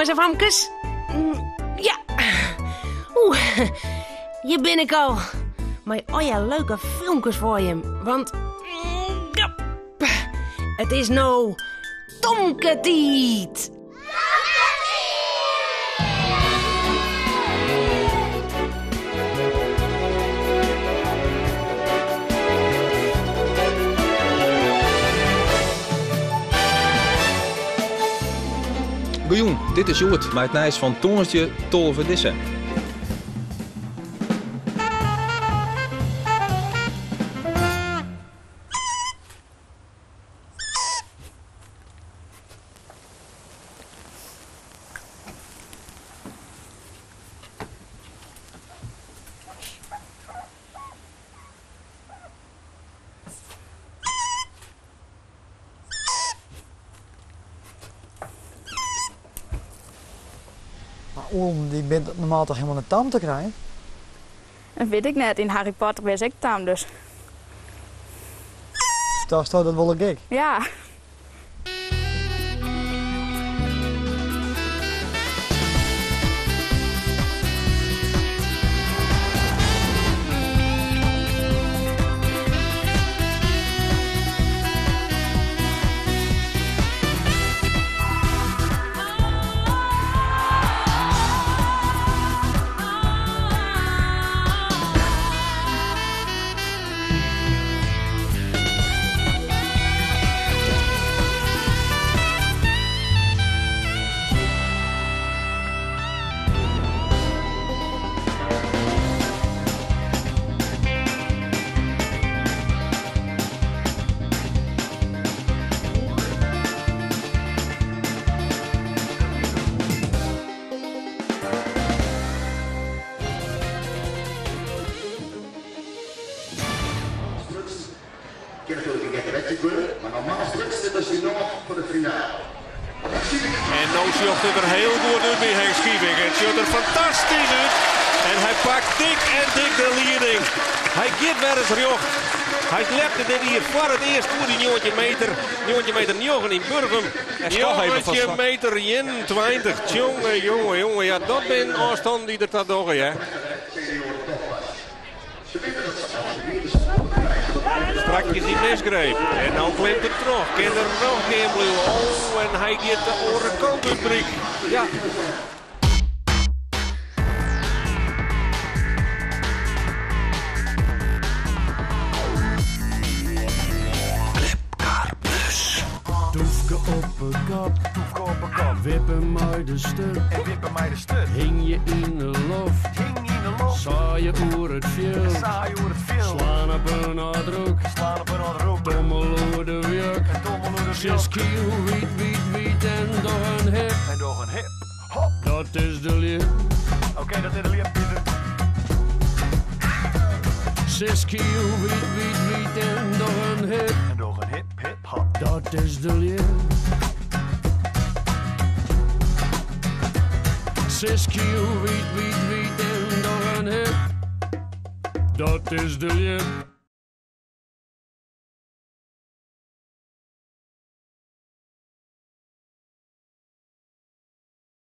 Jonges en famkes. Ja. Oeh, hjir bin ik al. Mei allegear leuke filmkes foar jim. Want ja, it is no Tomketiid! Goejûn, dit is Hjoed mei it nijs fan tongersdei 12 desimber. Maar ûlen dy binne normaal toch hielendal net tam te krijen? Dat wit ik net. Yn Harry Potter binne se ek tam, dus. Tochtsto dat wol ik ek? Ja. Kin natuerlik in gekke wedstriid wurde, mar normaal sprutsen dit is genôch foar de finale. En no sjocht it der hiel goed út by Henk Schievink. It sjocht der fantastysk út. En hy pakt dik en dik de lieding. Hy giet wer ris rjocht. Hy lepte dit jier foar it earst oer dy 19 meter. 19 meter 9 yn Burgum. 19 meter 21. Tjonge, jonge, jonge. Ja, dat binne ôfstannen dy't der ta dogge, hear. Strakjes dy misgreep. En no klimt er troch. Kin er noch gean bliuwe? Oh, en hy giet de oare kant út, Bryk. Ja. Toefke op 'e kop, Toefke op 'e kop. Wippe mei de sturt. En wippe mei de sturt. Hingje yn 'e loft. Hingje yn 'e loft. Saaie oer it fjild. Saaie oer it fjild. Slaan op in âld Slaan op in âld roek. Dommel oer de wjuk. En dommel oer de wjuk. Sis kiel, wiet, wiet, wiet en doch in hip. En doch in hip. Hop. Dat is de ljip. Oké, dat is de ljip, Pieter. Sis kiel, wiet, wiet, wiet en doch in hip. En doch in hip, hip, hop. Dat is de ljip. Sis kiel, wiet, wiet, wiet en doch in hip. Dat is de ljip.